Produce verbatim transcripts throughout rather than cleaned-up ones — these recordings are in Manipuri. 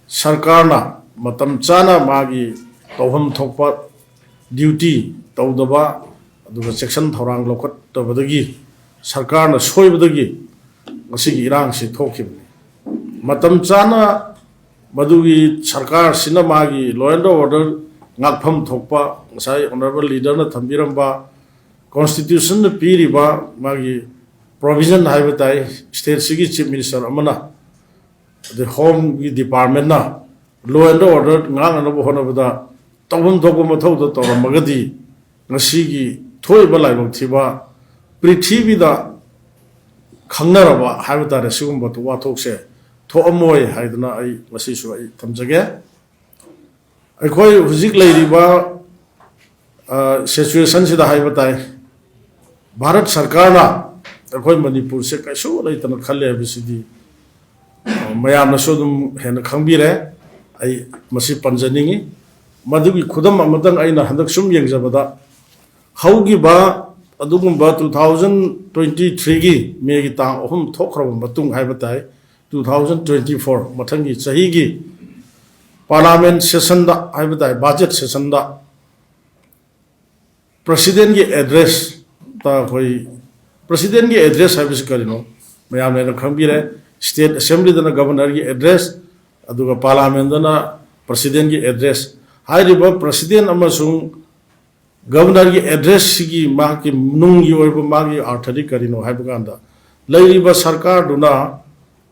ꯁꯔꯀꯥꯔꯅ ꯃꯇꯝ ꯆꯥꯅ ꯃꯥꯒꯤ ꯇꯧꯐꯝ ꯊꯣꯛꯄ ꯗ꯭ꯌꯨꯇꯤ ꯇꯧꯗꯕ, ꯑꯗꯨꯒ ꯆꯦꯛꯁꯤꯟ ꯊꯧꯔꯥꯡ ꯂꯧꯈꯠꯇꯕꯗꯒꯤ, ꯁꯔꯀꯥꯔꯅ ꯁꯣꯏꯕꯗꯒꯤ ꯉꯁꯤꯒꯤ ꯏꯔꯥꯡꯁꯤ ꯊꯣꯛꯈꯤꯕꯅꯤ꯫ ꯃꯇꯝ ꯆꯥꯅ ꯃꯗꯨꯒꯤ ꯁꯔꯀꯥꯔꯁꯤꯅ ꯃꯥꯒꯤ law and order ꯉꯥꯛꯐꯝ ꯊꯣꯛꯄ, ꯉꯁꯥꯏ honourable leaderꯅ ꯊꯝꯕꯤꯔꯝꯕ constitutionꯅ ꯄꯤꯔꯤꯕ ꯃꯥꯒꯤ provision ꯍꯥꯏꯕ ꯇꯥꯏ, stateꯁꯤꯒꯤ chief minister ꯑꯃꯅ, ꯑꯗꯩ homeꯒꯤ departmentꯅ law and order ꯉꯥꯛꯅꯅꯕ ꯍꯣꯠꯅꯕꯗ ꯇꯧꯐꯝ ꯊꯣꯛꯄ ꯃꯊꯧꯗꯣ ꯇꯧꯔꯝꯃꯒꯗꯤ, ꯉꯁꯤꯒꯤ ꯊꯣꯛꯏꯕ ꯂꯥꯏꯕꯛ ꯊꯤꯕ, ꯄ꯭ꯔꯤꯊꯤꯕꯤꯗ ꯈꯪꯅꯔꯕ ꯍꯥꯏꯕ ꯇꯥꯔꯦ, ꯁꯤꯒꯨꯝꯕ ꯋꯥꯊꯣꯛꯁꯦ ꯊꯣꯛꯑꯝꯃꯣꯏ ꯍꯥꯏꯗꯨꯅ ꯑꯩ ꯉꯁꯤꯁꯨ ꯑꯩ ꯊꯝꯖꯒꯦ꯫ ꯑꯩꯈꯣꯏ ꯍꯧꯖꯤꯛ ꯂꯩꯔꯤꯕ, ꯑ, situationꯁꯤꯗ ꯍꯥꯏꯕ ꯇꯥꯏ, ꯚꯥꯔꯠ ꯁꯔꯀꯥꯔꯅ ꯑꯩꯈꯣꯏ ꯃꯅꯤꯄꯨꯔꯁꯦ ꯀꯩꯁꯨ ꯂꯩꯇꯅ ꯈꯜꯂꯦ ꯍꯥꯏꯕꯁꯤꯗꯤ, ꯑ, ꯃꯌꯥꯝꯅꯁꯨ ꯑꯗꯨꯝ ꯍꯦꯟꯅ ꯈꯪꯕꯤꯔꯦ꯫ ꯑꯩ ꯃꯁꯤ ꯄꯟꯖꯅꯤꯡꯉꯤ꯫ ꯃꯗꯨꯒꯤ ꯈꯨꯗꯝ ꯑꯃꯇꯪ ꯑꯩꯅ ꯍꯟꯗꯛ ꯁꯨꯝ ꯌꯦꯡꯖꯕꯗ, ꯍꯧꯈꯤꯕ ꯑꯗꯨꯒꯨꯝꯕ two thousand twenty threeꯒꯤ Mayꯒꯤ ꯇꯥꯡ ꯑꯍꯨꯝ ꯊꯣꯛꯈ꯭ꯔꯕ ꯃꯇꯨꯡ ꯍꯥꯏꯕ ꯇꯥꯏ, two thousand twenty four ꯃꯊꯪꯒꯤ ꯆꯍꯤꯒꯤ parliament sessionꯗ ꯍꯥꯏꯕ ꯇꯥꯏ, budget sessionꯗ presidentꯀꯤ addressꯇ ꯑꯩꯈꯣꯏ, presidentꯀꯤ address ꯍꯥꯏꯕꯁꯤ ꯀꯔꯤꯅꯣ ꯃꯌꯥꯝꯅ ꯑꯗꯨꯝ ꯈꯪꯕꯤꯔꯦ꯫ State assemblyꯗꯅ governorꯒꯤ address, ꯑꯗꯨꯒ parliamentꯗꯅ presidentꯀꯤ address꯫ ꯍꯥꯏꯔꯤꯕ president ꯑꯃꯁꯨꯡ governorꯒꯤ addressꯁꯤꯒꯤ ꯃꯍꯥꯛꯀꯤ ꯅꯨꯡꯒꯤ ꯑꯣꯏꯕ ꯃꯥꯒꯤ ꯑꯥꯔꯊꯗꯤ ꯀꯔꯤꯅꯣ ꯍꯥꯏꯕ ꯀꯥꯟꯗ, ꯂꯩꯔꯤꯕ ꯁꯔꯀꯥꯔꯗꯨꯅ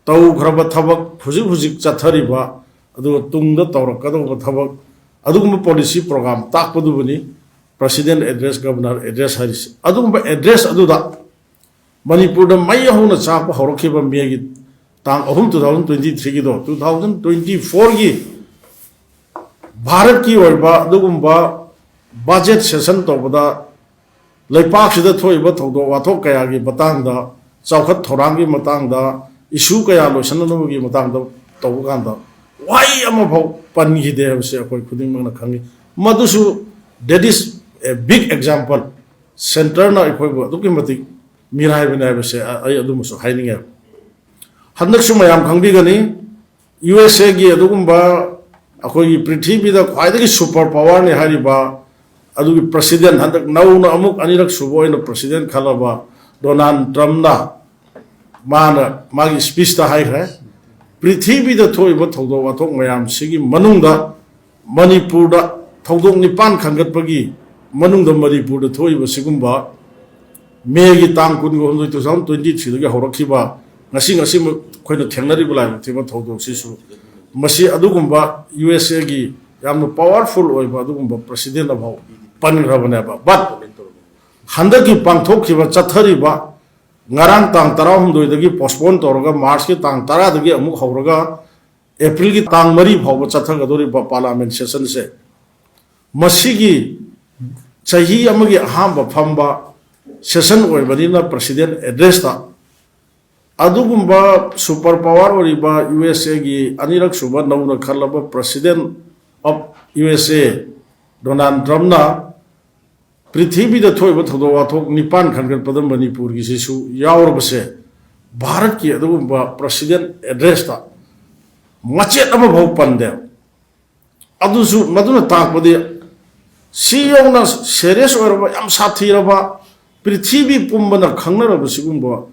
ꯇꯧꯈ꯭ꯔꯕ ꯊꯕꯛ, ꯍꯧꯖꯤꯛ ꯍꯧꯖꯤꯛ ꯆꯠꯊꯔꯤꯕ, ꯑꯗꯨꯒ ꯇꯨꯡꯗ ꯇꯧꯔꯛꯀꯗꯧꯕ ꯊꯕꯛ, ꯑꯗꯨꯒꯨꯝꯕ policy program ꯇꯥꯛꯄꯗꯨꯕꯨꯅꯤ president address, governor address ꯍꯥꯏꯔꯤꯁꯤ꯫ ꯑꯗꯨꯒꯨꯝꯕ address ꯑꯗꯨꯗ ꯃꯅꯤꯄꯨꯔꯗ ꯃꯩ ꯍꯧꯅ ꯆꯥꯛꯄ ꯍꯧꯔꯛꯈꯤꯕ Mayꯒꯤ ꯇꯥꯡ ꯑꯍꯨꯝ, two thousand twenty threeꯒꯤꯗꯣ, two thousand twenty fourꯒꯤ ꯚꯥꯔꯠꯀꯤ ꯑꯣꯏꯕ ꯑꯗꯨꯒꯨꯝꯕ budget session ꯇꯧꯕꯗ ꯂꯩꯄꯥꯛꯁꯤꯗ ꯊꯣꯛꯏꯕ ꯊꯧꯗꯣꯛ ꯋꯥꯊꯣꯛ ꯀꯌꯥꯒꯤ ꯃꯇꯥꯡꯗ, ꯆꯥꯎꯈꯠ ꯊꯧꯔꯥꯡꯒꯤ ꯃꯇꯥꯡꯗ, issue ꯀꯌꯥ ꯂꯣꯏꯁꯤꯟꯅꯅꯕꯒꯤ ꯃꯇꯥꯡꯗ ꯇꯧꯕ ꯀꯥꯟꯗ ꯋꯥꯍꯩ ꯑꯃꯐꯥꯎ ꯄꯟꯈꯤꯗꯦ ꯍꯥꯏꯕꯁꯤ ꯑꯩꯈꯣꯏ ꯈꯨꯗꯤꯡꯃꯛꯅ ꯈꯪꯉꯤ꯫ ꯃꯗꯨꯁꯨ, that is a big example, centreꯅ ꯑꯩꯈꯣꯏꯕꯨ ꯑꯗꯨꯛꯀꯤ ꯃꯇꯤꯛ ꯃꯤꯔꯥꯏꯕꯅꯤ ꯍꯥꯏꯕꯁꯦ ꯑꯩ ꯑꯗꯨꯃꯁꯨ ꯍꯥꯏꯅꯤꯡꯉꯦ꯫ ꯍꯟꯗꯛꯁꯨ ꯃꯌꯥꯝ ꯈꯪꯕꯤꯒꯅꯤ, ꯌꯨ ꯑꯦꯁ ꯑꯦꯒꯤ ꯑꯗꯨꯒꯨꯝꯕ ꯑꯩꯈꯣꯏꯒꯤ ꯄ꯭ꯔꯤꯊꯤꯕꯤꯗ ꯈ꯭ꯋꯥꯏꯗꯒꯤ ꯁꯨꯄꯔ ꯄꯋꯥꯔꯅꯤ ꯍꯥꯏꯔꯤꯕ ꯑꯗꯨꯒꯤ ꯄ꯭ꯔꯁꯤꯗꯦꯟ, ꯍꯟꯗꯛ ꯅꯧꯅ ꯑꯃꯨꯛ ꯑꯅꯤꯔꯛ ꯁꯨꯕ ꯑꯣꯏꯅ ꯄ꯭ꯔꯁꯤꯗꯦꯟ ꯈꯜꯂꯕ ꯗꯣꯅꯥꯜꯗ ꯇ꯭ꯔꯝꯞꯅ, ꯃꯥꯅ ꯃꯥꯒꯤ ꯁ꯭ꯄꯤꯆꯇ ꯍꯥꯏꯈ꯭ꯔꯦ, ꯄ꯭ꯔꯤꯊꯤꯕꯤꯗ ꯊꯣꯛꯏꯕ ꯊꯧꯗꯣꯛ ꯋꯥꯊꯣꯛ ꯃꯌꯥꯝꯁꯤꯒꯤ ꯃꯅꯨꯡꯗ ꯃꯅꯤꯄꯨꯔꯗ ꯊꯧꯗꯣꯛ ꯅꯤꯄꯥꯟ ꯈꯟꯒꯠꯄꯒꯤ ꯃꯅꯨꯡꯗ ꯃꯅꯤꯄꯨꯔꯗ ꯊꯣꯛꯏꯕ ꯁꯤꯒꯨꯝꯕ ꯃꯦꯒꯤ ꯇꯥꯡ ꯀꯨꯟꯒ ꯍꯨꯝꯗꯣꯏ, two thousand twenty threeꯗꯒꯤ ꯍꯧꯔꯛꯈꯤꯕ ꯉꯁꯤ, ꯉꯁꯤꯃꯛ ꯑꯩꯈꯣꯏꯅ ꯊꯦꯡꯅꯔꯤꯕ ꯂꯥꯏꯕꯛ ꯊꯤꯕ ꯊꯧꯗꯣꯛꯁꯤꯁꯨ, ꯃꯁꯤ ꯑꯗꯨꯒꯨꯝꯕ ꯌꯨ ꯑꯦꯁ ꯑꯦꯒꯤ ꯌꯥꯝꯅ ꯄꯋꯥꯔꯐꯨꯜ ꯑꯣꯏꯕ ꯑꯗꯨꯒꯨꯝꯕ ꯄ꯭ꯔꯁꯤꯗꯦꯟ ꯑꯃꯐꯥꯎ ꯄꯟꯈ꯭ꯔꯕꯅꯦꯕ꯫ But ꯍꯟꯗꯛꯀꯤ ꯄꯥꯡꯊꯣꯛꯈꯤꯕ, ꯆꯠꯊꯔꯤꯕ ꯉꯔꯥꯡ ꯇꯥꯡ ꯇꯔꯥꯍꯨꯝꯗꯣꯏꯗꯒꯤ ꯄꯣꯁꯄꯣꯟ ꯇꯧꯔꯒ ꯃꯥꯔꯆꯀꯤ ꯇꯥꯡ ꯇꯔꯥꯗꯒꯤ ꯑꯃꯨꯛ ꯍꯧꯔꯒ ꯑꯦꯄ꯭ꯔꯤꯜꯒꯤ ꯇꯥꯡ ꯃꯔꯤ ꯐꯥꯎꯕ ꯆꯠꯊꯒꯗꯧꯔꯤꯕ ꯄꯥꯔꯂꯥꯃꯦꯟ ꯁꯦꯁꯟꯁꯦ, ꯃꯁꯤꯒꯤ ꯆꯍꯤ ꯑꯃꯒꯤ ꯑꯍꯥꯟꯕ ꯐꯝꯕ ꯁꯦꯁꯟ ꯑꯣꯏꯕꯅꯤꯅ ꯄ꯭ꯔꯁꯤꯗꯦꯟ ꯑꯦꯗ꯭ꯔꯦꯁꯇ ꯑꯗꯨꯒꯨꯝꯕ ꯁꯨꯄꯔ ꯄꯋꯥꯔ ꯑꯣꯏꯔꯤꯕ ꯌꯨ ꯑꯦꯁ ꯑꯦꯒꯤ ꯑꯅꯤꯔꯛ ꯁꯨꯕ ꯅꯧꯅ ꯈꯜꯂꯕ president of U S A Donald ꯇ꯭ꯔꯝꯞꯅ ꯄ꯭ꯔꯤꯊꯤꯕꯤꯗ ꯊꯣꯛꯏꯕ ꯊꯧꯗꯣꯛ ꯋꯥꯊꯣꯛ ꯅꯤꯄꯥꯟ ꯈꯟꯒꯠꯄꯗ ꯃꯅꯤꯄꯨꯔꯒꯤꯁꯤꯁꯨ ꯌꯥꯎꯔꯕꯁꯦ, ꯚꯥꯔꯠꯀꯤ ꯑꯗꯨꯒꯨꯝꯕ ꯄ꯭ꯔꯁꯤꯗꯦꯟ ꯑꯦꯗ꯭ꯔꯦꯁꯇ ꯃꯆꯦꯠ ꯑꯃꯐꯥꯎ ꯄꯟꯗꯦ꯫ ꯑꯗꯨꯁꯨ ꯃꯗꯨꯅ ꯇꯥꯛꯄꯗꯤ ꯁꯤ ꯌꯧꯅ ꯁꯦꯔꯤꯌꯁ ꯑꯣꯏꯔꯕ, ꯌꯥꯝ ꯁꯥꯊꯤꯔꯕ, ꯄ꯭ꯔꯤꯊꯤꯕꯤ ꯄꯨꯝꯕꯅ ꯈꯪꯅꯔꯕ ꯁꯤꯒꯨꯝꯕ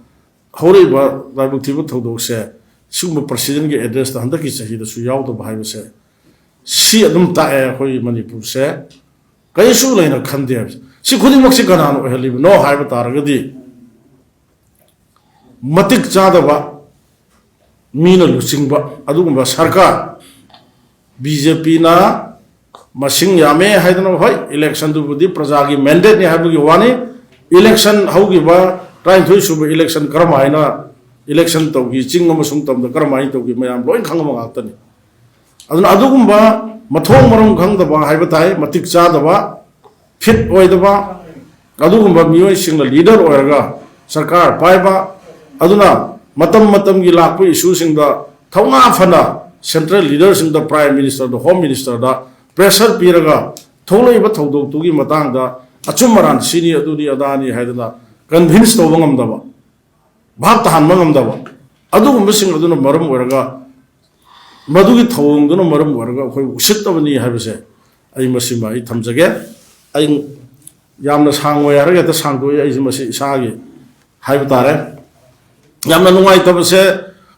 ꯍꯧꯔꯛꯏꯕ ꯂꯥꯏꯕꯛ ꯊꯤꯕ ꯊꯧꯗꯣꯛꯁꯦ, ꯁꯤꯒꯨꯝꯕ ꯄ꯭ꯔꯁꯤꯗꯦꯟꯒꯤ ꯑꯦꯗ꯭ꯔꯦꯁꯇ ꯍꯟꯗꯛꯀꯤ ꯆꯍꯤꯗꯁꯨ ꯌꯥꯎꯗꯕ ꯍꯥꯏꯕꯁꯦ, ꯁꯤ ꯑꯗꯨꯝ ꯇꯥꯛꯑꯦ ꯑꯩꯈꯣꯏꯒꯤ ꯃꯅꯤꯄꯨꯔꯁꯦ ꯀꯔꯤꯁꯨ ꯂꯩꯅ ꯈꯟꯗꯦ ꯍꯥꯏꯕꯁꯦ꯫ ꯁꯤ ꯈꯨꯗꯤꯡꯃꯛꯁꯤ ꯀꯅꯥꯅ ꯑꯣꯏꯍꯜꯂꯤꯕꯅꯣ ꯍꯥꯏꯕ ꯇꯥꯔꯒꯗꯤ, ꯃꯇꯤꯛ ꯆꯥꯗꯕ, ꯃꯤꯅ ꯂꯨꯆꯤꯡꯕ ꯑꯗꯨꯒꯨꯝꯕ ꯁꯔꯀꯥꯔ, ꯕꯤ ꯖꯦ ꯄꯤꯅ ꯃꯁꯤꯡ ꯌꯥꯝꯃꯦ ꯍꯥꯏꯗꯅ, ꯍꯣꯏ, ꯏꯂꯦꯛꯁꯟꯗꯨꯕꯨꯗꯤ ꯄ꯭ꯔꯖꯥꯒꯤ ꯃꯦꯟꯗꯦꯠꯅꯤ ꯍꯥꯏꯕꯒꯤ ꯋꯥꯅꯤ꯫ ꯏꯂꯦꯛꯁꯟ ꯍꯧꯈꯤꯕ ꯇꯔꯥꯅꯤꯊꯣꯏ ꯁꯨꯕ ꯏꯂꯦꯛꯁꯟ ꯀꯔꯝ ꯍꯥꯏꯅ ꯏꯂꯦꯛꯁꯟ ꯇꯧꯈꯤ, ꯆꯤꯡ ꯑꯃꯁꯨꯡ ꯇꯝꯗ ꯀꯔꯝ ꯍꯥꯏꯅ ꯇꯧꯈꯤ, ꯃꯌꯥꯝ ꯂꯣꯏ ꯈꯪꯉꯕ ꯉꯥꯛꯇꯅꯤ꯫ ꯑꯗꯨꯅ ꯑꯗꯨꯒꯨꯝꯕ ꯃꯊꯣꯡ ꯃꯔꯝ ꯈꯪꯗꯕ ꯍꯥꯏꯕ ꯇꯥꯏ, ꯃꯇꯤꯛ ꯆꯥꯗꯕ, ꯐꯤꯠ ꯑꯣꯏꯗꯕ, ꯑꯗꯨꯒꯨꯝꯕ ꯃꯤꯑꯣꯏꯁꯤꯡꯅ ꯂꯤꯗꯔ ꯑꯣꯏꯔꯒ ꯁꯔꯀꯥꯔ ꯄꯥꯏꯕ, ꯑꯗꯨꯅ ꯃꯇꯝ ꯃꯇꯝꯒꯤ ꯂꯥꯛꯄ ꯏꯁꯨꯁꯤꯡꯗ ꯊꯧꯅꯥ ꯐꯅ ꯁꯦꯟꯇ꯭ꯔꯦꯜ ꯂꯤꯗꯔꯁꯤꯡꯗ, ꯄ꯭ꯔꯥꯏꯝ ꯃꯤꯅꯤꯁꯇꯔꯗ, ꯍꯣꯝ ꯃꯤꯅꯤꯁꯇꯔꯗ ꯄ꯭ꯔꯦꯁꯔ ꯄꯤꯔꯒ ꯊꯣꯛꯂꯛꯏꯕ ꯊꯧꯗꯣꯛꯇꯨꯒꯤ ꯃꯇꯥꯡꯗ ꯑꯆꯨꯝ ꯑꯔꯥꯟ ꯁꯤꯅꯤ, ꯑꯗꯨꯅꯤ, ꯑꯗꯥꯅꯤ ꯍꯥꯏꯗꯅ ꯀꯟꯚꯤꯟꯁ ꯇꯧꯕ ꯉꯝꯗꯕ, ꯚꯥꯞ ꯇꯥꯍꯟꯕ ꯉꯝꯗꯕ, ꯑꯗꯨꯒꯨꯝꯕꯁꯤꯡ ꯑꯗꯨꯅ ꯃꯔꯝ ꯑꯣꯏꯔꯒ ꯃꯗꯨꯒꯤ ꯊꯧꯑꯣꯡꯗꯨꯅ ꯃꯔꯝ ꯑꯣꯏꯔꯒ ꯑꯩꯈꯣꯏ ꯎꯁꯤꯠꯇꯕꯅꯤ ꯍꯥꯏꯕꯁꯦ ꯑꯩ ꯃꯁꯤꯃ ꯑꯩ ꯊꯝꯖꯒꯦ꯫ ꯑꯩ ꯌꯥꯝꯅ ꯁꯥꯡꯉꯣꯏ ꯍꯥꯏꯔꯒ ꯍꯦꯛꯇ ꯁꯥꯡꯗꯣꯛꯏ, ꯑꯩꯁꯦ ꯃꯁꯤ ꯏꯁꯥꯒꯤ ꯍꯥꯏꯕ ꯇꯥꯔꯦ꯫ ꯌꯥꯝꯅ ꯅꯨꯡꯉꯥꯏꯇꯕꯁꯦ,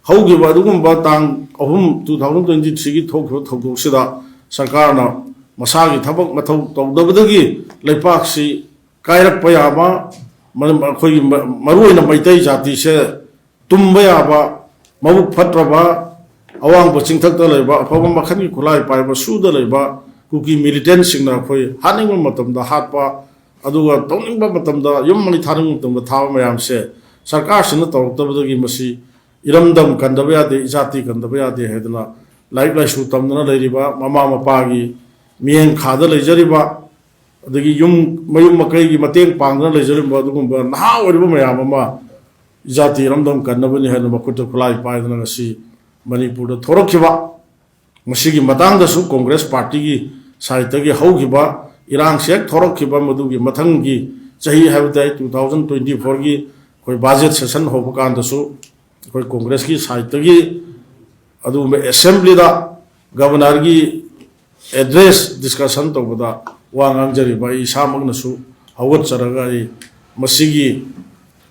ꯍꯧꯈꯤꯕ ꯑꯗꯨꯒꯨꯝꯕ ꯇꯥꯡ ꯑꯍꯨꯝ, two thousand twenty threeꯒꯤ ꯊꯣꯛꯈꯤꯕ ꯊꯧꯗꯣꯛꯁꯤꯗ ꯁꯔꯀꯥꯔꯅ ꯃꯁꯥꯒꯤ ꯊꯕꯛ ꯃꯊꯧ ꯇꯧꯗꯕꯗꯒꯤ ꯂꯩꯄꯥꯛꯁꯤ ꯀꯥꯏꯔꯛꯄ ꯌꯥꯕ, ꯃꯔꯝ ꯑꯩꯈꯣꯏꯒꯤ ꯃ-, ꯃꯔꯨꯑꯣꯏꯅ ꯃꯩꯇꯩ ꯖꯥꯇꯤꯁꯦ ꯇꯨꯝꯕ ꯌꯥꯕ, ꯃꯕꯨꯛ ꯐꯠꯇ꯭ꯔꯕ, ꯑꯋꯥꯡꯕ ꯆꯤꯡꯊꯛꯇ ꯂꯩꯕ, ꯑꯐꯕ ꯃꯈꯜꯒꯤ ꯈꯨꯠꯂꯥꯏ ꯄꯥꯏꯕ, ꯁꯨꯗ ꯂꯩꯕ ꯀꯨꯀꯤ militantꯁꯤꯡꯅ ꯑꯩꯈꯣꯏ ꯍꯥꯠꯅꯤꯡꯕ ꯃꯇꯝꯗ ꯍꯥꯠꯄ, ꯑꯗꯨꯒ ꯇꯧꯅꯤꯡꯕ ꯃꯇꯝꯗ, ꯌꯨꯝ ꯃꯩ ꯊꯥꯅꯤꯡꯕ ꯃꯇꯝꯗ ꯊꯥꯕ ꯃꯌꯥꯝꯁꯦ ꯁꯔꯀꯥꯔꯁꯤꯅ ꯇꯧꯔꯛꯇꯕꯗꯒꯤ ꯃꯁꯤ ꯏꯔꯝꯗꯝ ꯀꯟꯗꯕ ꯌꯥꯗꯦ, ꯏꯖꯥꯇꯤ ꯀꯟꯗꯕ ꯌꯥꯗꯦ ꯍꯥꯏꯗꯅ ꯂꯥꯏꯔꯤꯛ ꯂꯥꯏꯁꯨ ꯇꯝꯗꯅ ꯂꯩꯔꯤꯕ, ꯃꯃꯥ ꯃꯄꯥꯒꯤ ꯃꯤꯠꯌꯦꯡ ꯈꯥꯗ ꯂꯩꯖꯔꯤꯕ, ꯑꯗꯒꯤ ꯌꯨꯝ ꯃꯌꯨꯝ ꯃꯀꯩꯒꯤ ꯃꯇꯦꯡ ꯄꯥꯡꯗꯅ ꯂꯩꯖꯔꯤꯕ ꯑꯗꯨꯒꯨꯝꯕ ꯅꯍꯥ ꯑꯣꯏꯔꯤꯕ ꯃꯌꯥꯝ ꯑꯃ ꯏꯖꯥꯇꯤ ꯏꯔꯝꯗꯝ ꯀꯟꯅꯕꯅꯤ ꯍꯥꯏꯅ ꯃꯈꯨꯠꯇ ꯈꯨꯠꯂꯥꯏ ꯄꯥꯏꯗꯅ ꯉꯁꯤ ꯃꯅꯤꯄꯨꯔꯗ ꯊꯣꯔꯛꯈꯤꯕ꯫ ꯃꯁꯤꯒꯤ ꯃꯇꯥꯡꯗꯁꯨ ꯀꯣꯡꯒ꯭ꯔꯦꯁ ꯄꯥꯔꯇꯤꯒꯤ ꯁꯥꯏꯠꯇꯒꯤ ꯍꯧꯈꯤꯕ ꯏꯔꯥꯡꯁꯦ ꯍꯦꯛ ꯊꯣꯔꯛꯈꯤꯕ ꯃꯗꯨꯒꯤ ꯃꯊꯪꯒꯤ ꯆꯍꯤ ꯍꯥꯏꯕ ꯇꯥꯏ, two thousand twenty fourꯒꯤ ꯑꯩꯈꯣꯏ budget session ꯍꯧꯕ ꯀꯥꯟꯗꯁꯨ ꯑꯩꯈꯣꯏ ꯀꯣꯡꯒ꯭ꯔꯦꯁꯀꯤ ꯁꯥꯏꯠꯇꯒꯤ ꯑꯗꯨꯒꯨꯝꯕ assemblyꯗ governorꯒꯤ address discussion ꯇꯧꯕꯗ ꯋꯥ ꯉꯥꯡꯖꯔꯤꯕ ꯑꯩ ꯏꯁꯥꯃꯛꯅꯁꯨ ꯍꯧꯒꯠꯆꯔꯒ ꯑꯩ ꯃꯁꯤꯒꯤ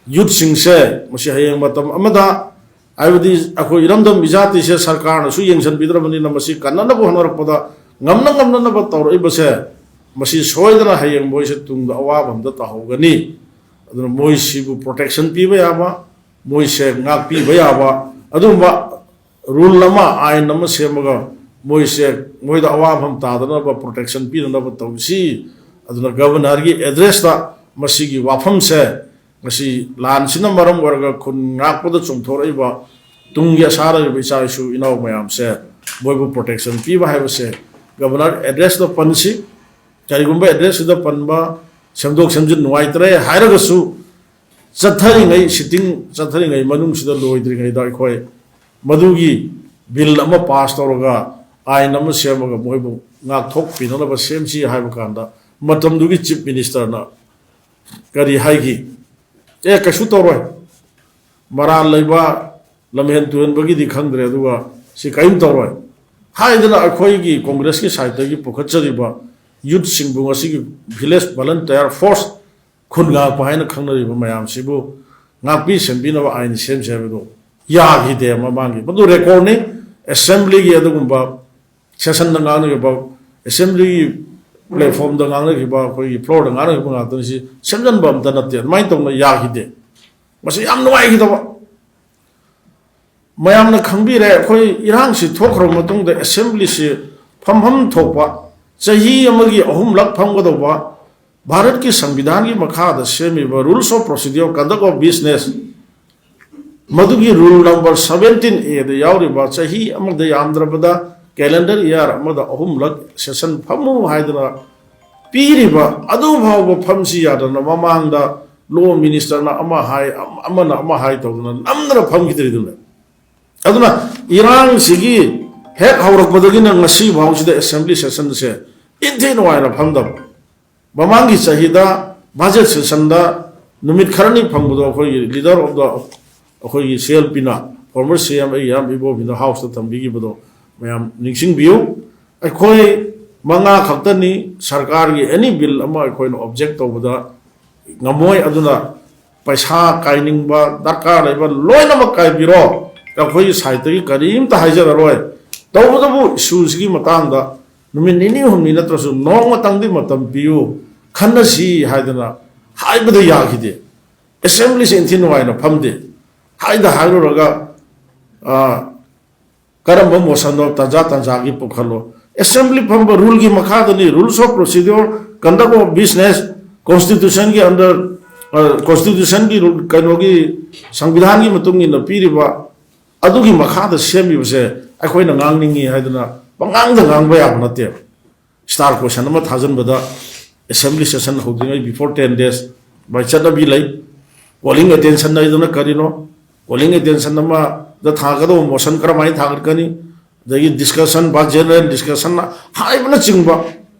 youthꯁꯤꯡꯁꯦ ꯃꯁꯤ ꯍꯌꯦꯡ ꯃꯇꯝ ꯑꯃꯗ, ꯍꯥꯏꯕꯗꯤ ꯑꯩꯈꯣꯏ ꯏꯔꯝꯗꯝ ꯏꯖꯥꯇꯤꯁꯦ ꯁꯔꯀꯥꯔꯅꯁꯨ ꯌꯦꯡꯁꯤꯟꯕꯤꯗ꯭ꯔꯕꯅꯤꯅ ꯃꯁꯤ ꯀꯟꯅꯅꯕ ꯍꯣꯠꯅꯔꯛꯄꯗ ꯉꯝꯅ ꯉꯝꯅꯅꯕ ꯇꯧꯔꯛꯏꯕꯁꯦ ꯃꯁꯤ ꯁꯣꯏꯗꯅ ꯍꯌꯦꯡ ꯃꯣꯏꯁꯦ ꯇꯨꯡꯗ ꯑꯋꯥꯕ ꯑꯝꯗ ꯇꯥꯍꯧꯒꯅꯤ꯫ ꯑꯗꯨꯅ ꯃꯣꯏꯁꯤꯕꯨ protection ꯄꯤꯕ ꯌꯥꯕ, ꯃꯣꯏꯁꯦ ꯉꯥꯛꯄꯤꯕ ꯌꯥꯕ ꯑꯗꯨꯒꯨꯝꯕ rule ꯑꯃ, ꯑꯥꯏꯟ ꯑꯃ ꯁꯦꯝꯃꯒ ꯃꯣꯏꯁꯦ, ꯃꯣꯏꯗ ꯑꯋꯥꯐꯝ ꯇꯥꯗꯅꯕ protection ꯄꯤꯅꯅꯕ ꯇꯧꯁꯤ꯫ ꯑꯗꯨꯅ governorꯒꯤ addressꯇ ꯃꯁꯤꯒꯤ ꯋꯥꯐꯝꯁꯦ, ꯉꯁꯤ ꯂꯥꯟꯁꯤꯅ ꯃꯔꯝ ꯑꯣꯏꯔꯒ ꯈꯨꯟ ꯉꯥꯛꯄꯗ ꯆꯣꯡꯊꯣꯔꯛꯏꯕ ꯇꯨꯡꯒꯤ ꯑꯁꯥ ꯂꯩꯔꯤꯕ ꯏꯆꯥ ꯏꯁꯨ ꯏꯅꯥꯎ ꯃꯌꯥꯝꯁꯦ ꯃꯣꯏꯕꯨ protection ꯄꯤꯕ ꯍꯥꯏꯕꯁꯦ governor addressꯇ ꯄꯟꯁꯤ꯫ ꯀꯔꯤꯒꯨꯝꯕ addressꯁꯤꯗ ꯄꯟꯕ, ꯁꯦꯝꯗꯣꯛ ꯁꯦꯝꯖꯤꯟ ꯅꯨꯡꯉꯥꯏꯇ꯭ꯔꯦ ꯍꯥꯏꯔꯒꯁꯨ, ꯆꯠꯊꯔꯤꯉꯩ, sitting ꯆꯠꯊꯔꯤꯉꯩ ꯃꯅꯨꯡꯁꯤꯗ ꯂꯣꯏꯗ꯭ꯔꯤꯉꯩꯗ ꯑꯩꯈꯣꯏ ꯃꯗꯨꯒꯤ bill ꯑꯃ pass ꯇꯧꯔꯒ, ꯑꯥꯏꯟ ꯑꯃ ꯁꯦꯝꯃꯒ ꯃꯣꯏꯕꯨ ꯉꯥꯛꯊꯣꯛꯄꯤꯅꯅꯕ ꯁꯦꯝꯁꯤ ꯍꯥꯏꯕ ꯀꯥꯟꯗ, ꯃꯇꯝꯗꯨꯒꯤ chief ministerꯅ ꯀꯔꯤ ꯍꯥꯏꯈꯤ? "ꯑꯦ, ꯀꯩꯁꯨ ꯇꯧꯔꯣꯏ, ꯃꯔꯥꯜ ꯂꯩꯕ, ꯂꯝꯍꯦꯟ ꯇꯨꯍꯦꯟꯕꯒꯤꯗꯤ ꯈꯪꯗ꯭ꯔꯦ, ꯑꯗꯨꯒ ꯁꯤ ꯀꯔꯤꯝ ꯇꯧꯔꯣꯏ ꯍꯥꯏꯗꯅ ꯑꯩꯈꯣꯏꯒꯤ Congressꯀꯤ sideꯇꯒꯤ ꯄꯨꯈꯠꯆꯔꯤꯕ youthꯁꯤꯡꯕꯨ, ꯉꯁꯤꯒꯤ Village Volunteer Force, ꯈꯨꯟ ꯉꯥꯛꯄ ꯍꯥꯏꯅ ꯈꯪꯅꯔꯤꯕ ꯃꯌꯥꯝꯁꯤꯕꯨ ꯉꯥꯛꯄꯤ ꯁꯦꯟꯕꯤꯅꯕ ꯑꯥꯏꯟ ꯁꯦꯝꯁꯦ ꯍꯥꯏꯕꯗꯨ ꯌꯥꯈꯤꯗꯦ꯫ ꯃꯃꯥꯡꯒꯤ ꯃꯗꯨ recordꯅꯤ꯫ Assemblyꯒꯤ ꯑꯗꯨꯒꯨꯝꯕ sessionꯗ ꯉꯥꯡꯅꯈꯤꯕ, Assemblyꯒꯤ platformꯗ ꯉꯥꯡꯅꯈꯤꯕ, ꯑꯩꯈꯣꯏꯒꯤ floorꯗ ꯉꯥꯡꯅꯈꯤꯕ ꯉꯥꯛꯇꯅꯤ꯫ ꯁꯤ ꯁꯦꯝꯖꯤꯟꯕ ꯑꯝꯇ ꯅꯠꯇꯦ꯫ ꯑꯗꯨꯃꯥꯏꯅ ꯇꯧꯅ ꯌꯥꯈꯤꯗꯦ꯫ ꯃꯁꯤ ꯌꯥꯝ ꯅꯨꯡꯉꯥꯏꯈꯤꯗꯕ꯫ ꯃꯌꯥꯝꯅ ꯈꯪꯕꯤꯔꯦ, ꯑꯩꯈꯣꯏ ꯏꯔꯥꯡꯁꯤ ꯊꯣꯛꯈ꯭ꯔꯕ ꯃꯇꯨꯡꯗ Assemblyꯁꯤ ꯐꯝꯐꯝ ꯊꯣꯛꯄ, ꯆꯍꯤ ꯑꯃꯒꯤ ꯑꯍꯨꯝꯂꯛ ꯐꯝꯒꯗꯧꯕ, ꯚꯥꯔꯠꯀꯤ ꯁꯪꯕꯤꯙꯥꯟꯒꯤ ꯃꯈꯥꯗ ꯁꯦꯝꯃꯤꯕ Rules of Procedure, Conduct of Business, ꯃꯗꯨꯒꯤ rule number seventeen Aꯗ ꯌꯥꯎꯔꯤꯕ ꯆꯍꯤ ꯑꯃꯗ ꯌꯥꯝꯗ꯭ꯔꯕꯗ calendar year ꯑꯃꯗ ꯑꯍꯨꯝꯂꯛ session ꯐꯝꯃꯨ ꯍꯥꯏꯗꯅ ꯄꯤꯔꯤꯕ ꯑꯗꯨ ꯐꯥꯎꯕ ꯐꯝꯁꯤ ꯌꯥꯗꯅ ꯃꯃꯥꯡꯗ Law Ministerꯅ ꯑꯃ ꯍꯥꯏ, ꯑꯃꯅ ꯑꯃ ꯍꯥꯏ ꯇꯧꯗꯅ ꯅꯝꯗꯅ ꯐꯝꯈꯤꯗ꯭ꯔꯤꯗꯨꯅ꯫ ꯑꯗꯨꯅ ꯏꯔꯥꯡꯁꯤꯒꯤ ꯍꯦꯛ ꯍꯧꯔꯛꯄꯗꯒꯤꯅ ꯉꯁꯤ ꯐꯥꯎꯁꯤꯗ Assembly sessionꯁꯦ ꯏꯟꯊꯤ ꯅꯨꯡꯉꯥꯏꯅ ꯐꯝꯗꯕ꯫ ꯃꯃꯥꯡꯒꯤ ꯆꯍꯤꯗ budget sessionꯗ ꯅꯨꯃꯤꯠ ꯈꯔꯅꯤ ꯐꯪꯕꯗꯣ ꯑꯩꯈꯣꯏꯒꯤ leader of the, ꯑꯩꯈꯣꯏꯒꯤ CLPꯅ, former CM ꯑꯩꯒꯤ ꯏꯌꯥꯝꯕ ꯏꯕꯣꯕꯤꯅ Houseꯇ ꯊꯝꯕꯤꯈꯤꯕꯗꯣ ꯃꯌꯥꯝ ꯅꯤꯡꯁꯤꯡꯕꯤꯌꯨ꯫ ꯑꯩꯈꯣꯏ ꯃꯉꯥ ꯈꯛꯇꯅꯤ ꯁꯔꯀꯥꯔꯒꯤ any bill ꯑꯃ ꯑꯩꯈꯣꯏꯅ object ꯇꯧꯕꯗ ꯉꯝꯃꯣꯏ꯫ ꯑꯗꯨꯅ ꯄꯩꯁꯥ ꯀꯥꯏꯅꯤꯡꯕ ꯗꯔꯀꯥꯔ ꯂꯩꯕ ꯂꯣꯏꯅꯃꯛ ꯀꯥꯏꯕꯤꯔꯣ꯫ ꯑꯩꯈꯣꯏꯒꯤ sideꯇꯒꯤ ꯀꯔꯤꯝꯇ ꯍꯥꯏꯖꯔꯔꯣꯏ꯫ ꯇꯧꯕꯇꯕꯨ issueꯁꯤꯒꯤ ꯃꯇꯥꯡꯗ ꯅꯨꯃꯤꯠ ꯅꯤꯅꯤ ꯍꯨꯝꯅꯤ ꯅꯠꯇ꯭ꯔꯁꯨ ꯅꯣꯡꯃꯇꯪꯗꯤ ꯃꯇꯝ ꯄꯤꯌꯨ, ꯈꯟꯅꯁꯤ ꯍꯥꯏꯗꯅ ꯍꯥꯏꯕꯗ ꯌꯥꯈꯤꯗꯦ꯫ Assemblyꯁꯤ ꯏꯟꯊꯤ ꯅꯨꯡꯉꯥꯏꯅ ꯐꯝꯗꯦ꯫ ꯍꯥꯏꯗ ꯍꯥꯏꯔꯨꯔꯒ, ꯑ, ꯀꯔꯝꯕ motionꯅꯣ ꯇꯥꯟꯖꯥ ꯇꯥꯟꯖꯥꯒꯤ ꯄꯨꯈꯠꯂꯣ꯫ Assembly ꯐꯝꯕ ruleꯒꯤ ꯃꯈꯥꯗꯅꯤ, Rules of Procedure, Conduct of Business, Constitutionꯒꯤ under, ꯑ, Constitutionꯒꯤ rule, ꯀꯩꯅꯣꯒꯤ, ꯁꯪꯕꯤꯙꯥꯟꯒꯤ ꯃꯇꯨꯡ ꯏꯟꯅ ꯄꯤꯔꯤꯕ ꯑꯗꯨꯒꯤ ꯃꯈꯥꯗ ꯁꯦꯝꯃꯤꯕꯁꯦ ꯑꯩꯈꯣꯏꯅ ꯉꯥꯡꯅꯤꯡꯉꯤ ꯍꯥꯏꯗꯅ ꯄꯉꯥꯡꯗ ꯉꯥꯡꯕ ꯌꯥꯕ ꯅꯠꯇꯦꯕ꯫ Star question ꯑꯃ ꯊꯥꯖꯤꯟꯕꯗ Assembly session ꯍꯧꯗ꯭ꯔꯤꯉꯩ before ten days ꯃꯥꯏ ꯆꯠꯅꯕꯤ ꯂꯩ꯫ Calling attention ꯍꯥꯏꯗꯅ ꯀꯔꯤꯅꯣ? Calling attention ꯑꯃꯗ ꯊꯥꯒꯗꯧꯕ motion ꯀꯔꯝꯍꯥꯏꯅ ꯊꯥꯒꯠꯀꯅꯤ? ꯑꯗꯒꯤ discussion, ꯚꯥ general discussion ꯍꯥꯏꯕꯅꯆꯤꯡꯕ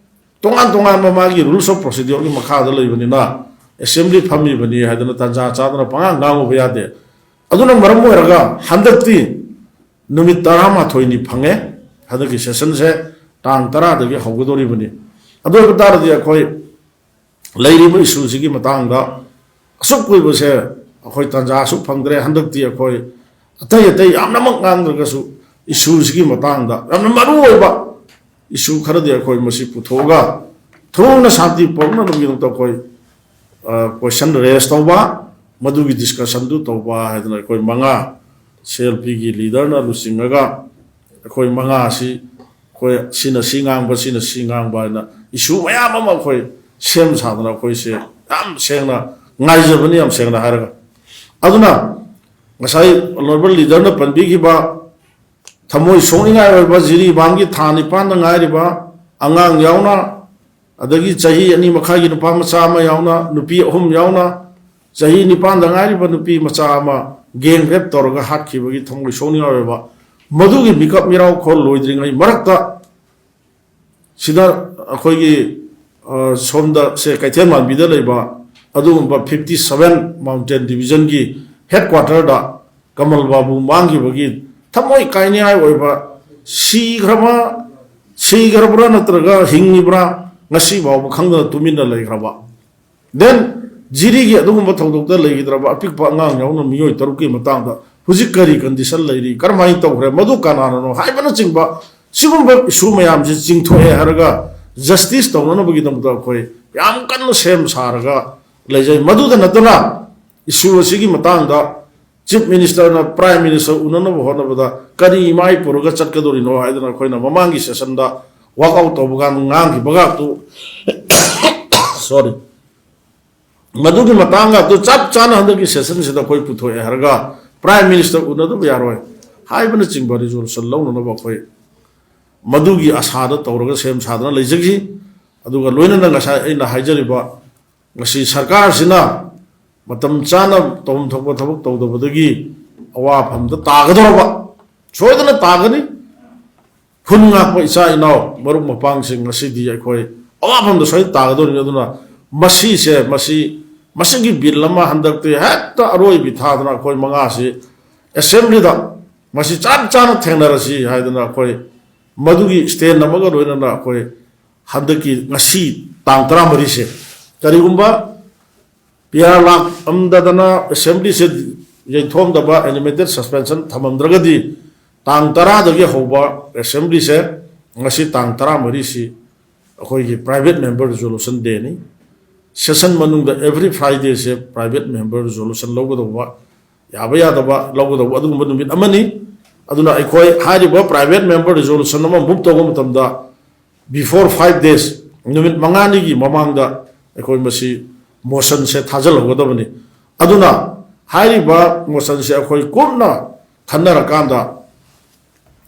ꯇꯣꯉꯥꯟ ꯇꯣꯉꯥꯟꯕ ꯃꯥꯒꯤ Rules of Procedureꯒꯤ ꯃꯈꯥꯗ ꯂꯩꯕꯅꯤꯅ Assembly ꯐꯝꯃꯤꯕꯅꯤ ꯍꯥꯏꯗꯅ ꯇꯥꯟꯖꯥ ꯆꯥꯗꯅ ꯄꯉꯥꯡ ꯉꯥꯡꯉꯨꯕ ꯌꯥꯗꯦ꯫ ꯑꯗꯨꯅ ꯃꯔꯝ ꯑꯣꯏꯔꯒ ꯍꯟꯗꯛꯇꯤ ꯅꯨꯃꯤꯠ ꯇꯔꯥꯃꯥꯊꯣꯏꯅꯤ ꯐꯪꯉꯦ꯫ ꯍꯟꯗꯛꯀꯤ ꯁꯦꯁꯟꯁꯦ ꯇꯥꯡ ꯇꯔꯥꯗꯒꯤ ꯍꯧꯒꯗꯧꯔꯤꯕꯅꯤ꯫ ꯑꯗꯨ ꯑꯣꯏꯕ ꯇꯥꯔꯗꯤ ꯑꯩꯈꯣꯏ ꯂꯩꯔꯤꯕ ꯏꯁꯨꯁꯤꯒꯤ ꯃꯇꯥꯡꯗ ꯑꯁꯨꯛ ꯀꯨꯏꯕꯁꯦ ꯑꯩꯈꯣꯏ ꯇꯥꯟꯖꯥ ꯑꯁꯨꯛ ꯐꯪꯗ꯭ꯔꯦ꯫ ꯍꯟꯗꯛꯇꯤ ꯑꯩꯈꯣꯏ ꯑꯇꯩ ꯑꯇꯩ ꯌꯥꯝꯅꯃꯛ ꯉꯥꯡꯗ꯭ꯔꯒꯁꯨ ꯏꯁꯨꯁꯤꯒꯤ ꯃꯇꯥꯡꯗ ꯌꯥꯝꯅ ꯃꯔꯨ ꯑꯣꯏꯕ ꯏꯁꯨ ꯈꯔꯗꯤ ꯑꯩꯈꯣꯏ ꯃꯁꯤ ꯄꯨꯊꯣꯛꯑꯒ ꯊꯨꯅ ꯁꯥꯟꯇꯤ ꯄꯨꯔꯛꯅꯕꯒꯤꯗꯃꯛꯇ ꯑꯩꯈꯣꯏ ꯀꯣꯏꯁꯟ ꯔꯦꯁ ꯇꯧꯕ, ꯃꯗꯨꯒꯤ ꯗꯤꯁꯀꯁꯟꯗꯨ ꯇꯧꯕ ꯍꯥꯏꯗꯅ ꯑꯩꯈꯣꯏ ꯃꯉꯥ, ꯁꯤ ꯑꯦꯜ ꯄꯤꯒꯤ ꯂꯤꯗꯔꯅ ꯂꯨꯆꯤꯡꯉꯒ ꯑꯩꯈꯣꯏ ꯃꯉꯥ ꯑꯁꯤ ꯑꯩꯈꯣꯏ ꯁꯤꯅ ꯁꯤ ꯉꯥꯡꯕ, ꯁꯤꯅ ꯁꯤ ꯉꯥꯡꯕ ꯍꯥꯏꯅ ꯏꯁꯨ ꯃꯌꯥꯝ ꯑꯃ ꯑꯩꯈꯣꯏ ꯁꯦꯝ ꯁꯥꯗꯅ ꯑꯩꯈꯣꯏꯁꯦ ꯌꯥꯝ ꯁꯦꯡꯅ ꯉꯥꯏꯖꯕꯅꯤ, ꯌꯥꯝ ꯁꯦꯡꯅ ꯍꯥꯏꯔꯒ꯫ ꯑꯗꯨꯅ ꯉꯁꯥꯏ ꯑꯣꯅꯔꯦꯕꯜ ꯂꯤꯗꯔꯅ ꯄꯟꯕꯤꯈꯤꯕ ꯊꯃꯣꯏ ꯁꯣꯛꯅꯤꯡꯉꯥꯏ ꯑꯣꯏꯕ ꯖꯤꯔꯤꯕꯥꯝꯒꯤ ꯊꯥ ꯅꯤꯄꯥꯟꯗ ꯉꯥꯏꯔꯤꯕ ꯑꯉꯥꯡ ꯌꯥꯎꯅ, ꯑꯗꯒꯤ ꯆꯍꯤ ꯑꯅꯤ ꯃꯈꯥꯏꯒꯤ ꯅꯨꯄꯥ ꯃꯆꯥ ꯑꯃ ꯌꯥꯎꯅ, ꯅꯨꯄꯤ ꯑꯍꯨꯝ ꯌꯥꯎꯅ, ꯆꯍꯤ ꯅꯤꯄꯥꯟꯗ ꯉꯥꯏꯔꯤꯕ ꯅꯨꯄꯤ ꯃꯆꯥ ꯑꯃ ꯒꯦꯡ ꯔꯦꯞ ꯇꯧꯔꯒ ꯍꯥꯠꯈꯤꯕꯒꯤ ꯊꯃꯣꯏ ꯁꯣꯛꯅꯤꯡꯉꯥꯏ ꯑꯣꯏꯕ, ꯃꯗꯨꯒꯤ ꯃꯤꯀꯞ ꯃꯤꯔꯥꯎ ꯈꯣꯜ ꯂꯣꯏꯗ꯭ꯔꯤꯉꯩ ꯃꯔꯛꯇ ꯁꯤꯗ ꯑꯩꯈꯣꯏꯒꯤ, ꯑ, ꯁꯣꯝꯗ ꯁꯦ ꯀꯩꯊꯦꯜ ꯃꯥꯟꯕꯤꯗ ꯂꯩꯕ ꯑꯗꯨꯒꯨꯝꯕ ꯐꯤꯐꯇꯤ ꯁꯚꯦꯟ ꯃꯥꯎꯟꯇꯦꯟ ꯗꯤꯕꯤꯖꯟꯒꯤ ꯍꯦꯗ ꯀ꯭ꯋꯥꯇꯔꯗ ꯀꯃꯜ ꯕꯥꯕꯨ ꯃꯥꯡꯈꯤꯕꯒꯤ ꯊꯃꯣꯏ ꯀꯥꯏꯅꯤꯡꯉꯥꯏ ꯑꯣꯏꯕ, ꯁꯤꯈ꯭ꯔꯕ, ꯁꯤꯈ꯭ꯔꯕ꯭ꯔꯥ ꯅꯠꯇ꯭ꯔꯒ ꯍꯤꯡꯉꯤꯕ꯭ꯔꯥ ꯉꯁꯤ ꯐꯥꯎꯕ ꯈꯪꯗꯅ ꯇꯨꯃꯤꯟꯅ ꯂꯩꯈ꯭ꯔꯕ꯫ Then ꯖꯤꯔꯤꯒꯤ ꯑꯗꯨꯒꯨꯝꯕ ꯊꯧꯗꯣꯛꯇ ꯂꯩꯈꯤꯗ꯭ꯔꯕ ꯑꯄꯤꯛꯄ ꯑꯉꯥꯡ ꯌꯥꯎꯅ ꯃꯤꯑꯣꯏ ꯇꯔꯨꯛꯀꯤ ꯃꯇꯥꯡꯗ ꯍꯧꯖꯤꯛ ꯀꯔꯤ ꯀꯟꯗꯤꯁꯟ ꯂꯩꯔꯤ, ꯀꯔꯝꯍꯥꯏꯅ ꯇꯧꯈ꯭ꯔꯦ, ꯃꯗꯨ ꯀꯅꯥꯅꯅꯣ ꯍꯥꯏꯕꯅꯆꯤꯡꯕ ꯁꯤꯒꯨꯝꯕ ꯏꯁꯨ ꯃꯌꯥꯝꯁꯤ ꯆꯤꯡꯊꯣꯛꯑꯦ ꯍꯥꯏꯔꯒ ꯖꯁꯇꯤꯁ ꯇꯧꯅꯅꯕꯒꯤꯗꯃꯛꯇ ꯑꯩꯈꯣꯏ ꯌꯥꯝ ꯀꯟꯅ ꯁꯦꯝ ꯁꯥꯔꯒ ꯂꯩꯖꯩ꯫ ꯃꯗꯨꯗ ꯅꯠꯇꯅ ꯏꯁꯨ ꯑꯁꯤꯒꯤ ꯃꯇꯥꯡꯗ ꯆꯤꯐ ꯃꯤꯅꯤꯁꯇꯔꯅ ꯄ꯭ꯔꯥꯏꯝ ꯃꯤꯅꯤꯁꯇꯔ ꯎꯅꯅꯕ ꯍꯣꯠꯅꯕꯗ ꯀꯔꯤ ꯃꯥꯏ ꯄꯨꯔꯒ ꯆꯠꯀꯗꯧꯔꯤꯅꯣ ꯍꯥꯏꯗꯅ ꯑꯩꯈꯣꯏꯅ ꯃꯃꯥꯡꯒꯤ ꯁꯦꯁꯟꯗ ꯋꯥꯛ ꯑꯥꯎꯠ ꯇꯧꯕ ꯀꯥꯟꯗ ꯉꯥꯡꯈꯤꯕꯒꯇꯨ, ꯁꯣꯔꯤ, ꯃꯗꯨꯒꯤ ꯃꯇꯥꯡꯒꯇꯨ ꯆꯞ ꯆꯥꯅ ꯍꯟꯗꯛꯀꯤ ꯁꯦꯁꯟꯁꯤꯗ ꯑꯩꯈꯣꯏ ꯄꯨꯊꯣꯛꯑꯦ ꯍꯥꯏꯔꯒ ꯄ꯭ꯔꯥꯏꯝ ꯃꯤꯅꯤꯁꯇꯔ ꯎꯅꯗꯕ ꯌꯥꯔꯣꯏ ꯍꯥꯏꯕꯅꯆꯤꯡꯕ ꯔꯤꯖꯣꯂꯨꯁꯟ ꯂꯧꯅꯅꯕ ꯑꯩꯈꯣꯏ ꯃꯗꯨꯒꯤ ꯑꯁꯥꯗ ꯇꯧꯔꯒ ꯁꯦꯝ ꯁꯥꯗꯅ ꯂꯩꯖꯈꯤ꯫ ꯑꯗꯨꯒ ꯂꯣꯏꯅꯅ ꯉꯁꯥꯏ ꯑꯩꯅ ꯍꯥꯏꯖꯔꯤꯕ ꯉꯁꯤ ꯁꯔꯀꯥꯔꯁꯤꯅ ꯃꯇꯝ ꯆꯥꯅ ꯇꯧꯐꯝ ꯊꯣꯛꯄ ꯊꯕꯛ ꯇꯧꯗꯕꯗꯒꯤ ꯑꯋꯥꯐꯝꯗ ꯇꯥꯒꯗꯧꯔꯕ, ꯁꯣꯏꯗꯅ ꯇꯥꯒꯅꯤ꯫ ꯈꯨꯟ ꯉꯥꯛꯄ ꯏꯆꯥ ꯏꯅꯥꯎ ꯃꯔꯨꯞ ꯃꯄꯥꯡꯁꯤꯡ ꯉꯁꯤꯗꯤ ꯑꯩꯈꯣꯏ ꯑꯋꯥꯐꯝꯗ ꯁꯣꯏꯗꯅ ꯇꯥꯒꯗꯧꯔꯤꯅꯤ꯫ ꯑꯗꯨꯅ ꯃꯁꯤꯁꯦ, ꯃꯁꯤ, ꯃꯁꯤꯒꯤ ꯕꯤꯜ ꯑꯃ ꯍꯟꯗꯛꯇꯤ ꯍꯦꯛꯇ ꯑꯔꯣꯏꯕꯤ ꯊꯥꯗꯅ ꯑꯩꯈꯣꯏ ꯃꯉꯥꯁꯤ ꯑꯦꯁꯦꯝꯕ꯭ꯂꯤꯗ ꯃꯁꯤ ꯆꯞ ꯆꯥꯅ ꯊꯦꯡꯅꯔꯁꯤ ꯍꯥꯏꯗꯅ ꯑꯩꯈꯣꯏ ꯃꯗꯨꯒꯤ stand ꯑꯃꯒ ꯂꯣꯏꯅꯅ ꯑꯩꯈꯣꯏ ꯍꯟꯗꯛꯀꯤ ꯉꯁꯤ ꯇꯥꯡ ꯇꯔꯥꯃꯔꯤꯁꯦ ꯀꯔꯤꯒꯨꯝꯕ P R ꯂꯥꯛꯑꯝꯗꯗꯅ assemblyꯁꯦ ꯌꯩꯊꯣꯛꯑꯝꯗꯕ, animated suspension ꯊꯝꯃꯝꯗ꯭ꯔꯒꯗꯤ ꯇꯥꯡ ꯇꯔꯥꯗꯒꯤ ꯍꯧꯕ assemblyꯁꯦ ꯉꯁꯤ ꯇꯥꯡ ꯇꯔꯥꯃꯔꯤꯁꯤ ꯑꯩꯈꯣꯏꯒꯤ private member resolution dayꯅꯤ꯫ Session ꯃꯅꯨꯡꯗ every Fridayꯁꯦ private member resolution ꯂꯧꯒꯗꯧꯕ, ꯌꯥꯕ ꯌꯥꯗꯕ ꯂꯧꯒꯗꯧꯕ ꯑꯗꯨꯒꯨꯝꯕ ꯅꯨꯃꯤꯠ ꯑꯃꯅꯤ꯫ ꯑꯗꯨꯅ ꯑꯩꯈꯣꯏ ꯍꯥꯏꯔꯤꯕ private member resolution ꯑꯃ move ꯇꯧꯕ ꯃꯇꯝꯗ before five days, ꯅꯨꯃꯤꯠ ꯃꯉꯥꯅꯤꯒꯤ ꯃꯃꯥꯡꯗ ꯑꯩꯈꯣꯏ ꯃꯁꯤ motionꯁꯦ ꯊꯥꯖꯤꯜꯍꯧꯒꯗꯕꯅꯤ꯫ ꯑꯗꯨꯅ ꯍꯥꯏꯔꯤꯕ motionꯁꯦ ꯑꯩꯈꯣꯏ ꯀꯨꯞꯅ ꯈꯟꯅꯔꯀꯥꯟꯗ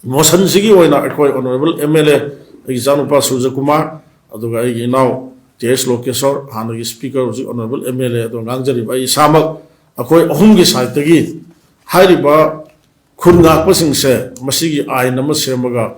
motionꯁꯤꯒꯤ ꯑꯣꯏꯅ ꯑꯩꯈꯣꯏ honourable M L A, ꯑꯩꯒꯤ ꯏꯆꯥꯅꯨꯄꯥ ꯁꯨꯔꯖꯀꯨꯃꯥꯔ, ꯑꯗꯨꯒ ꯑꯩꯒꯤ ꯏꯅꯥꯎ T S ꯂꯣꯀꯦꯁꯣꯔ, ꯍꯥꯟꯅꯒꯤ speaker, ꯍꯧꯖꯤꯛ honourable M L A, ꯑꯗꯨꯒ ꯉꯥꯡꯖꯔꯤꯕ ꯑꯩ ꯏꯁꯥꯃꯛ, ꯑꯩꯈꯣꯏ ꯑꯍꯨꯝꯒꯤ sideꯇꯒꯤ ꯍꯥꯏꯔꯤꯕ ꯈꯨꯟ ꯉꯥꯛꯄꯁꯤꯡꯁꯦ ꯃꯁꯤꯒꯤ ꯑꯥꯏꯟ ꯑꯃ ꯁꯦꯝꯃꯒ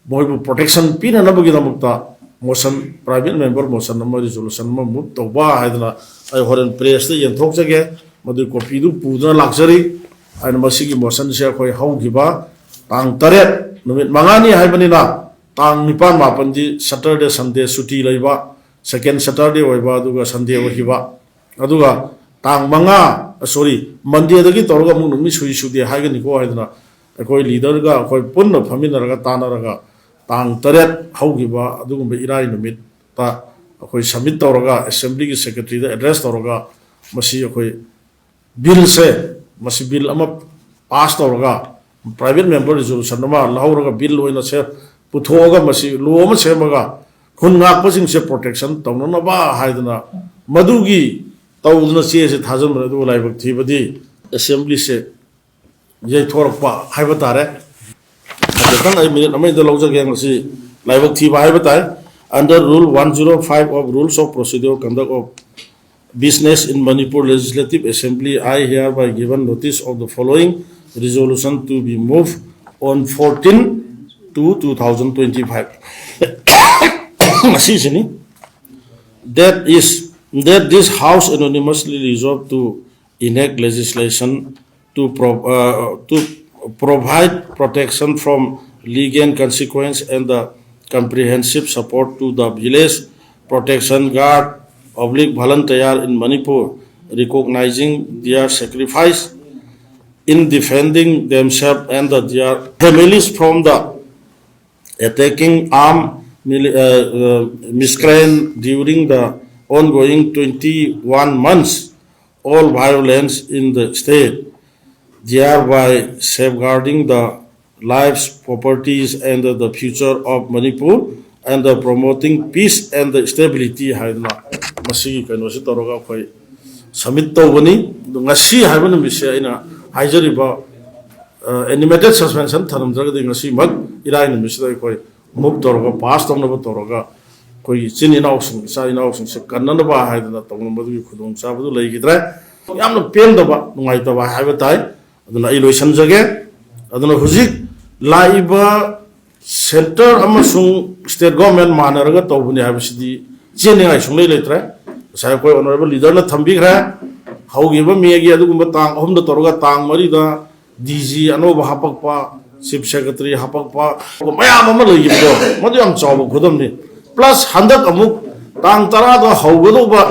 ꯃꯣꯏꯕꯨ protection ꯄꯤꯅꯅꯕꯒꯤꯗꯃꯛꯇ motion, private member motion ꯑꯃ, resolution ꯑꯃ move ꯇꯧꯕ ꯍꯥꯏꯗꯅ ꯑꯩ ꯍꯣꯔꯦꯟ pressꯇ ꯌꯦꯟꯊꯣꯛꯆꯒꯦ꯫ ꯃꯗꯨꯒꯤ copyꯗꯨ ꯄꯨꯗꯨꯅ ꯂꯥꯛꯆꯔꯤ꯫ ꯑꯩꯅ ꯃꯁꯤꯒꯤ motionꯁꯦ ꯑꯩꯈꯣꯏ ꯍꯧꯈꯤꯕ ꯇꯥꯡ ꯇꯔꯦꯠ, ꯅꯨꯃꯤꯠ ꯃꯉꯥꯅꯤ ꯍꯥꯏꯕꯅꯤꯅ, ꯇꯥꯡ ꯅꯤꯄꯥꯟ ꯃꯥꯄꯟꯗꯤ Saturday Sunday ꯁꯨꯇꯤ ꯂꯩꯕ, second Saturday ꯑꯣꯏꯕ, ꯑꯗꯨꯒ Sunday ꯑꯣꯏꯈꯤꯕ, ꯑꯗꯨꯒ ꯇꯥꯡ ꯃꯉꯥ, sorry, Mondayꯗꯒꯤ ꯇꯧꯔꯒ ꯑꯃꯨꯛ ꯅꯨꯃꯤꯠ ꯁꯨꯏ ꯁꯨꯗꯦ ꯍꯥꯏꯒꯅꯤꯀꯣ ꯍꯥꯏꯗꯅ ꯑꯩꯈꯣꯏ leaderꯒ ꯑꯩꯈꯣꯏ ꯄꯨꯟꯅ ꯐꯝꯃꯤꯟꯅꯔꯒ ꯇꯥꯟꯅꯔꯒ ꯇꯥꯡ ꯇꯔꯦꯠ ꯍꯧꯈꯤꯕ ꯑꯗꯨꯒꯨꯝꯕ ꯏꯔꯥꯏ ꯅꯨꯃꯤꯠꯇ ꯑꯩꯈꯣꯏ submit ꯇꯧꯔꯒ assemblyꯒꯤ secretaryꯗ address ꯇꯧꯔꯒ ꯃꯁꯤ ꯑꯩꯈꯣꯏ billꯁꯦ, ꯃꯁꯤ bill ꯑꯃ pass ꯇꯧꯔꯒ private member resolution ꯑꯃ ꯂꯧꯍꯧꯔꯒ bill ꯑꯣꯏꯅ ꯁꯦ ꯄꯨꯊꯣꯛꯑꯒ ꯃꯁꯤ law ꯑꯃ ꯁꯦꯝꯃꯒ ꯈꯨꯟ ꯉꯥꯛꯄꯁꯤꯡꯁꯦ protection ꯇꯧꯅꯅꯕ ꯍꯥꯏꯗꯅ ꯃꯗꯨꯒꯤ ꯇꯧꯗꯨꯅ ꯆꯦꯁꯦ ꯊꯥꯖꯤꯟꯕꯅꯦ꯫ ꯑꯗꯨꯒ ꯂꯥꯏꯕꯛ ꯊꯤꯕꯗꯤ assemblyꯁꯦ ꯌꯩꯊꯣꯔꯛꯄ ꯍꯥꯏꯕ ꯇꯥꯔꯦ꯫ ꯈꯤꯇꯪ ꯑꯩ minute ꯑꯃꯗ ꯂꯧꯖꯒꯦ꯫ ꯃꯁꯤ ꯂꯥꯏꯕꯛ ꯊꯤꯕ ꯍꯥꯏꯕ ꯇꯥꯏ꯫ Under rule one zero five of rules of procedure conduct of business in Manipur Legislative Assembly, I hereby given notice of the following resolution to be moved on fourteen two two thousand twenty-five. ꯃꯁꯤꯁꯤꯅꯤ꯫ That is, that this House unanimously resolve to enact legislation to pro-, uh, to provide protection from legal consequence and the comprehensive support to the village protection guard oblique volunteer in Manipur, recognizing their sacrifice in defending themselves and their families from the attacking armed mili- uh, uh, miscreant during the ongoing twenty-one months all violence in the state, thereby safeguarding the lives, properties, and the future of Manipur, and the promoting peace and the stability ꯍꯥꯏꯗꯅ ꯃꯁꯤꯒꯤ ꯀꯩꯅꯣꯁꯤ ꯇꯧꯔꯒ ꯑꯩꯈꯣꯏ ꯁꯕꯃꯤꯠ ꯇꯧꯕꯅꯤ꯫ ꯑꯗꯨ ꯉꯁꯤ ꯍꯥꯏꯕ ꯅꯨꯃꯤꯠꯁꯦ ꯑꯩꯅ ꯍꯥꯏꯖꯔꯤꯕ ꯑꯦꯅꯤꯃꯦꯇꯦꯠ ꯁꯁꯄꯦꯟꯁꯟ ꯊꯝꯂꯝꯗ꯭ꯔꯒꯗꯤ ꯉꯁꯤꯃꯛ ꯏꯔꯥꯏ ꯅꯨꯃꯤꯠꯁꯤꯗ ꯑꯩꯈꯣꯏ ꯃꯨꯚ ꯇꯧꯔꯒ ꯄꯥꯁ ꯇꯧꯅꯕ ꯇꯧꯔꯒ ꯑꯩꯈꯣꯏꯒꯤ ꯏꯆꯤꯟ ꯏꯅꯥꯎꯁꯤꯡ ꯏꯆꯥ ꯏꯅꯥꯎꯁꯤꯡꯁꯦ ꯀꯟꯅꯅꯕ ꯍꯥꯏꯗꯅ ꯇꯧꯅꯕꯗꯨꯒꯤ ꯈꯨꯗꯣꯡꯆꯥꯕꯗꯨ ꯂꯩꯈꯤꯗ꯭ꯔꯦ꯫ ꯌꯥꯝꯅ ꯄꯦꯟꯗꯕ ꯅꯨꯡꯉꯥꯏꯇꯕ ꯍꯥꯏꯕ ꯇꯥꯏ꯫ ꯑꯗꯨꯅ ꯑꯩ ꯂꯣꯏꯁꯤꯟꯖꯒꯦ꯫ ꯑꯗꯨꯅ ꯍꯧꯖꯤꯛ ꯂꯥꯛꯏꯕ ꯁꯦꯟꯇꯔ ꯑꯃꯁꯨꯡ ꯁ꯭ꯇꯦꯠ ꯒꯣꯔꯃꯦꯟ ꯃꯥꯟꯅꯔꯒ ꯇꯧꯕꯅꯤ ꯍꯥꯏꯕꯁꯤꯗꯤ ꯆꯦꯟꯅꯤꯡꯉꯥꯏ ꯁꯨꯡꯂꯩ ꯂꯩꯇ꯭ꯔꯦ꯫ ꯉꯁꯥꯏ ꯑꯩꯈꯣꯏ ꯑꯣꯅꯔꯦꯕꯜ ꯂꯤꯗꯔꯅ ꯊꯝꯕꯤꯈ꯭ꯔꯦ꯫ ꯍꯧꯈꯤꯕ ꯃꯦꯒꯤ ꯑꯗꯨꯒꯨꯝꯕ ꯇꯥꯡ ꯑꯍꯨꯝꯗ ꯇꯧꯔꯒ ꯇꯥꯡ ꯃꯔꯤꯗ ꯗꯤ ꯖꯤ ꯑꯅꯧꯕ ꯍꯥꯄꯛꯄ, ꯆꯤꯐ ꯁꯦꯀ꯭ꯔꯦꯇꯔꯤ ꯍꯥꯄꯛꯄ, ꯃꯌꯥꯝ ꯑꯃ ꯂꯩꯈꯤꯕꯗꯣ, ꯃꯗꯨ ꯌꯥꯝ ꯆꯥꯎꯕ ꯈꯨꯗꯝꯅꯤ꯫ ꯄ꯭ꯂꯁ ꯍꯟꯗꯛ ꯑꯃꯨꯛ ꯇꯥꯡ ꯇꯔꯥꯗ ꯍꯧꯒꯗꯧꯕ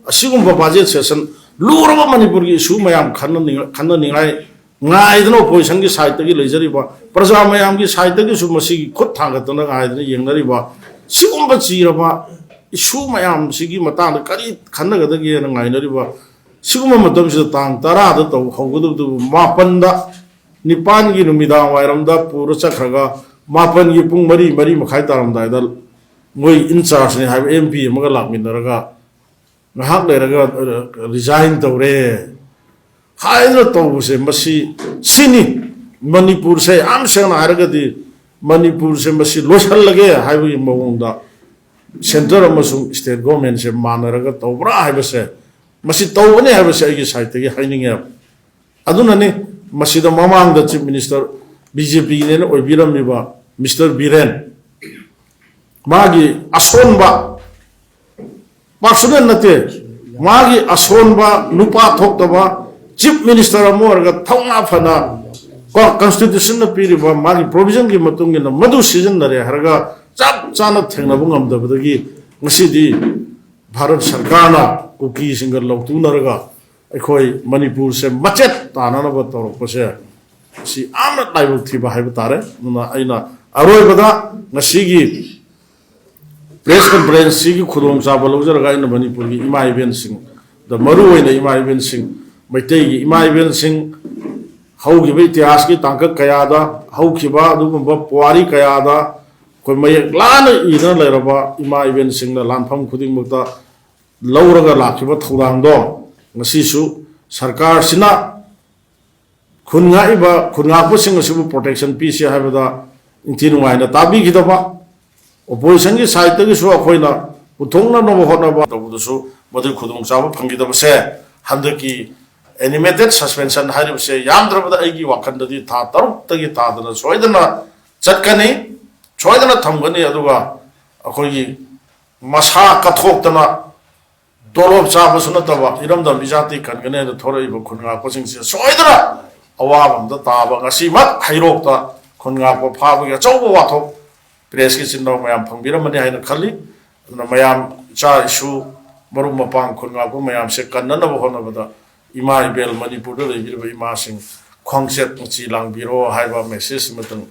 ꯑꯁꯤꯒꯨꯝꯕ ꯕꯖꯦꯠ ꯁꯦꯁꯟ, ꯂꯨꯔꯕ ꯃꯅꯤꯄꯨꯔꯒꯤ ꯏꯁꯨ ꯃꯌꯥꯝ ꯈꯟꯅꯅꯤꯡ- ꯈꯟꯅꯅꯤꯡꯉꯥꯏ ꯉꯥꯏꯗꯅ ꯑꯣꯄꯣꯖꯤꯁꯟꯒꯤ ꯁꯥꯏꯠꯇꯒꯤ ꯂꯩꯖꯔꯤꯕ, ꯄ꯭ꯔꯖꯥ ꯃꯌꯥꯝꯒꯤ ꯁꯥꯏꯠꯇꯒꯤꯁꯨ ꯃꯁꯤꯒꯤ ꯈꯨꯠ ꯊꯥꯡꯒꯠꯇꯅ ꯉꯥꯏꯗꯅ ꯌꯦꯡꯅꯔꯤꯕ, ꯁꯤꯒꯨꯝꯕ ꯆꯤꯔꯕ ꯏꯁꯨ ꯃꯌꯥꯝꯁꯤꯒꯤ ꯃꯇꯥꯡꯗ ꯀꯔꯤ ꯈꯟꯅꯒꯗꯒꯦꯅ ꯉꯥꯏꯅꯔꯤꯕ, ꯁꯤꯒꯨꯝꯕ ꯃꯇꯝꯁꯤꯗ ꯇꯥꯡ ꯇꯔꯥꯗ ꯇꯧ ꯍꯧꯒꯗꯕꯗꯨꯕꯨ ꯃꯥꯄꯟꯗ, ꯅꯤꯄꯥꯟꯒꯤ ꯅꯨꯃꯤꯗꯥꯡ ꯋꯥꯏꯔꯝꯗ ꯄꯨꯔ ꯆꯠꯈ꯭ꯔꯒ, ꯃꯥꯄꯟꯒꯤ ꯄꯨꯡ ꯃꯔꯤ, ꯃꯔꯤ ꯃꯈꯥꯏ ꯇꯥꯔꯝꯗꯥꯏꯗ ꯃꯣꯏ ꯏꯟꯆꯥꯔꯖꯅꯤ ꯍꯥꯏꯕ ꯑꯦꯝ ꯄꯤ ꯑꯃꯒ ꯂꯥꯛꯃꯤꯟꯅꯔꯒ ꯉꯥꯏꯍꯥꯛ ꯂꯩꯔꯒ ꯔꯤꯖꯥꯏꯟ ꯇꯧꯔꯦ ꯍꯥꯏꯗꯅ ꯇꯧꯕꯁꯦ, ꯃꯁꯤ, ꯁꯤꯅꯤ ꯃꯅꯤꯄꯨꯔꯁꯦ, ꯌꯥꯝ ꯁꯦꯡꯅ ꯍꯥꯏꯔꯒꯗꯤ ꯃꯅꯤꯄꯨꯔꯁꯦ ꯃꯁꯤ ꯂꯣꯏꯁꯤꯜꯂꯒꯦ ꯍꯥꯏꯕꯒꯤ ꯃꯑꯣꯡꯗ ꯁꯦꯟꯇꯔ ꯑꯃꯁꯨꯡ ꯁ꯭ꯇꯦꯠ ꯒꯣꯔꯃꯦꯟꯁꯦ ꯃꯥꯟꯅꯔꯒ ꯇꯧꯕ꯭ꯔꯥ ꯍꯥꯏꯕꯁꯦ, ꯃꯁꯤ ꯇꯧꯒꯅꯤ ꯍꯥꯏꯕꯁꯦ ꯑꯩꯒꯤ ꯁꯥꯏꯠꯇꯒꯤ ꯍꯥꯏꯅꯤꯡꯉꯦꯕ꯫ ꯑꯗꯨꯅꯅꯤ ꯃꯁꯤꯗ ꯃꯃꯥꯡꯗ ꯆꯤꯐ ꯃꯤꯅꯤꯁꯇꯔ ꯕꯤ ꯖꯦ ꯄꯤꯅꯦꯅ ꯑꯣꯏꯕꯤꯔꯝꯃꯤꯕ ꯃꯤꯁꯇꯔ ꯕꯤꯔꯦꯟ, ꯃꯥꯒꯤ ꯑꯁꯣꯟꯕ, ꯄꯥꯔꯁꯣꯅꯦꯜ ꯅꯠꯇꯦ, ꯃꯥꯒꯤ ꯑꯁꯣꯟꯕ, ꯅꯨꯄꯥ ꯊꯣꯛꯇꯕ ꯆꯤꯐ ꯃꯤꯅꯤꯁꯇꯔ ꯑꯃ ꯑꯣꯏꯔꯒ ꯊꯧꯅꯥ ꯐꯅ ꯀꯣ, ꯀꯟꯁꯇꯤꯇ꯭ꯌꯨꯁꯟꯅ ꯄꯤꯔꯤꯕ ꯃꯥꯒꯤ ꯄ꯭ꯔꯣꯕꯤꯖꯟꯒꯤ ꯃꯇꯨꯡ ꯏꯟꯅ ꯃꯗꯨ ꯁꯤꯖꯤꯟꯅꯔꯦ ꯍꯥꯏꯔꯒ ꯆꯞ ꯆꯥꯅ ꯊꯦꯡꯅꯕ ꯉꯝꯗꯕꯗꯒꯤ ꯉꯁꯤꯗꯤ ꯚꯥꯔꯠ ꯁꯔꯀꯥꯔꯅ ꯀꯨꯀꯤꯁꯤꯡꯒ ꯂꯧꯇꯨꯅꯔꯒ ꯑꯩꯈꯣꯏ ꯃꯅꯤꯄꯨꯔꯁꯦ ꯃꯆꯦꯠ ꯇꯥꯅꯅꯕ ꯇꯧꯔꯛꯄꯁꯦ, ꯁꯤ ꯌꯥꯝꯅ ꯂꯥꯏꯕꯛ ꯊꯤꯕ ꯍꯥꯏꯕ ꯇꯥꯔꯦ꯫ ꯑꯗꯨꯅ ꯑꯩꯅ ꯑꯔꯣꯏꯕꯗ ꯉꯁꯤꯒꯤ ꯄ꯭ꯔꯦꯁ ꯀꯟꯐꯔꯦꯟꯁꯁꯤꯒꯤ ꯈꯨꯗꯣꯡꯆꯥꯕ ꯂꯧꯖꯔꯒ ꯑꯩꯅ ꯃꯅꯤꯄꯨꯔꯒꯤ ꯏꯃꯥ ꯏꯕꯦꯟꯁꯤꯡꯗ, ꯃꯔꯨꯑꯣꯏꯅ ꯏꯃꯥ ꯏꯕꯦꯟꯁꯤꯡ, ꯃꯩꯇꯩꯒꯤ ꯏꯃꯥ ꯏꯕꯦꯟꯁꯤꯡ, ꯍꯧꯈꯤꯕ ꯏꯇꯤꯍꯥꯁꯀꯤ ꯇꯥꯡꯀꯛ ꯀꯌꯥꯗ ꯍꯧꯈꯤꯕ ꯑꯗꯨꯒꯨꯝꯕ ꯄꯨꯋꯥꯔꯤ ꯀꯌꯥꯗ ꯑꯩꯈꯣꯏ ꯃꯌꯦꯛ ꯂꯥꯅ ꯏꯗꯨꯅ ꯂꯩꯔꯕ ꯏꯃꯥ ꯏꯕꯦꯟꯁꯤꯡꯅ ꯂꯥꯟꯐꯝ ꯈꯨꯗꯤꯡꯃꯛꯇ ꯂꯧꯔꯒ ꯂꯥꯛꯈꯤꯕ ꯊꯧꯗꯥꯡꯗꯣ ꯉꯁꯤꯁꯨ ꯁꯔꯀꯥꯔꯁꯤꯅ ꯈꯨꯟ ꯉꯥꯛꯏꯕ, ꯈꯨꯟ ꯉꯥꯛꯄꯁꯤꯡ ꯑꯁꯤꯕꯨ ꯄ꯭ꯔꯣꯇꯦꯛꯁꯟ ꯄꯤꯁꯤ ꯍꯥꯏꯕꯗ ꯏꯟꯊꯤ ꯅꯨꯡꯉꯥꯏꯅ ꯇꯥꯕꯤꯈꯤꯗꯕ, ꯑꯣꯄꯣꯖꯤꯁꯟꯒꯤ ꯁꯥꯏꯠꯇꯒꯤꯁꯨ ꯑꯩꯈꯣꯏꯅ ꯄꯨꯊꯣꯛꯅꯅꯕ ꯍꯣꯠꯅꯕ ꯇꯧꯕꯗꯁꯨ ꯃꯗꯨꯒꯤ ꯈꯨꯗꯣꯡꯆꯥꯕ ꯐꯪꯈꯤꯗꯕꯁꯦ ꯍꯟꯗꯛꯀꯤ ꯑꯦꯅꯤꯃꯦꯇꯦꯠ ꯁꯁꯄꯦꯟꯁꯟ ꯍꯥꯏꯔꯤꯕꯁꯦ ꯌꯥꯝꯗ꯭ꯔꯕꯗ ꯑꯩꯒꯤ ꯋꯥꯈꯜꯗꯗꯤ ꯊꯥ ꯇꯔꯨꯛꯇꯒꯤ ꯇꯥꯗꯅ ꯁꯣꯏꯗꯅ ꯆꯠꯀꯅꯤ, ꯁꯣꯏꯗꯅ ꯊꯝꯒꯅꯤ꯫ ꯑꯗꯨꯒ ꯑꯩꯈꯣꯏꯒꯤ ꯃꯁꯥ ꯀꯠꯊꯣꯛꯇꯅ ꯇꯣꯂꯣꯞ ꯆꯥꯕꯁꯨ ꯅꯠꯇꯕ ꯏꯔꯝꯗꯝ ꯏꯖꯥꯇꯤ ꯀꯟꯒꯅꯤ ꯍꯥꯏꯅ ꯊꯣꯔꯛꯏꯕ ꯈꯨꯟ ꯉꯥꯛꯄꯁꯤꯡꯁꯦ ꯁꯣꯏꯗꯅ ꯑꯋꯥꯕ ꯑꯝꯗ ꯇꯥꯕ, ꯉꯁꯤꯃꯛ ꯍꯩꯔꯣꯛꯇ ꯈꯨꯟ ꯉꯥꯛꯄ ꯐꯥꯕꯒꯤ ꯑꯆꯧꯕ ꯋꯥꯊꯣꯛ ꯄ꯭ꯔꯦꯁꯀꯤ ꯆꯤꯟꯗꯥꯎ ꯃꯌꯥꯝ ꯐꯪꯕꯤꯔꯝꯃꯅꯤ ꯍꯥꯏꯅ ꯈꯜꯂꯤ꯫ ꯑꯗꯨꯅ ꯃꯌꯥꯝ, ꯏꯆꯥ ꯏꯁꯨ, ꯃꯔꯨꯞ ꯃꯄꯥꯡ, ꯈꯨꯟ ꯉꯥꯛꯄ ꯃꯌꯥꯝꯁꯦ ꯀꯟꯅꯅꯕ ꯍꯣꯠꯅꯕꯗ ꯏꯃꯥ ꯏꯕꯦꯜ, ꯃꯅꯤꯄꯨꯔꯗ ꯂꯩꯕꯤꯔꯤꯕ ꯏꯃꯥꯁꯤꯡ, ꯈꯣꯡꯆꯦꯠ ꯃꯆꯤ ꯂꯥꯡꯕꯤꯔꯣ ꯍꯥꯏꯕ ꯃꯦꯁꯦꯖ ꯑꯃꯇꯪ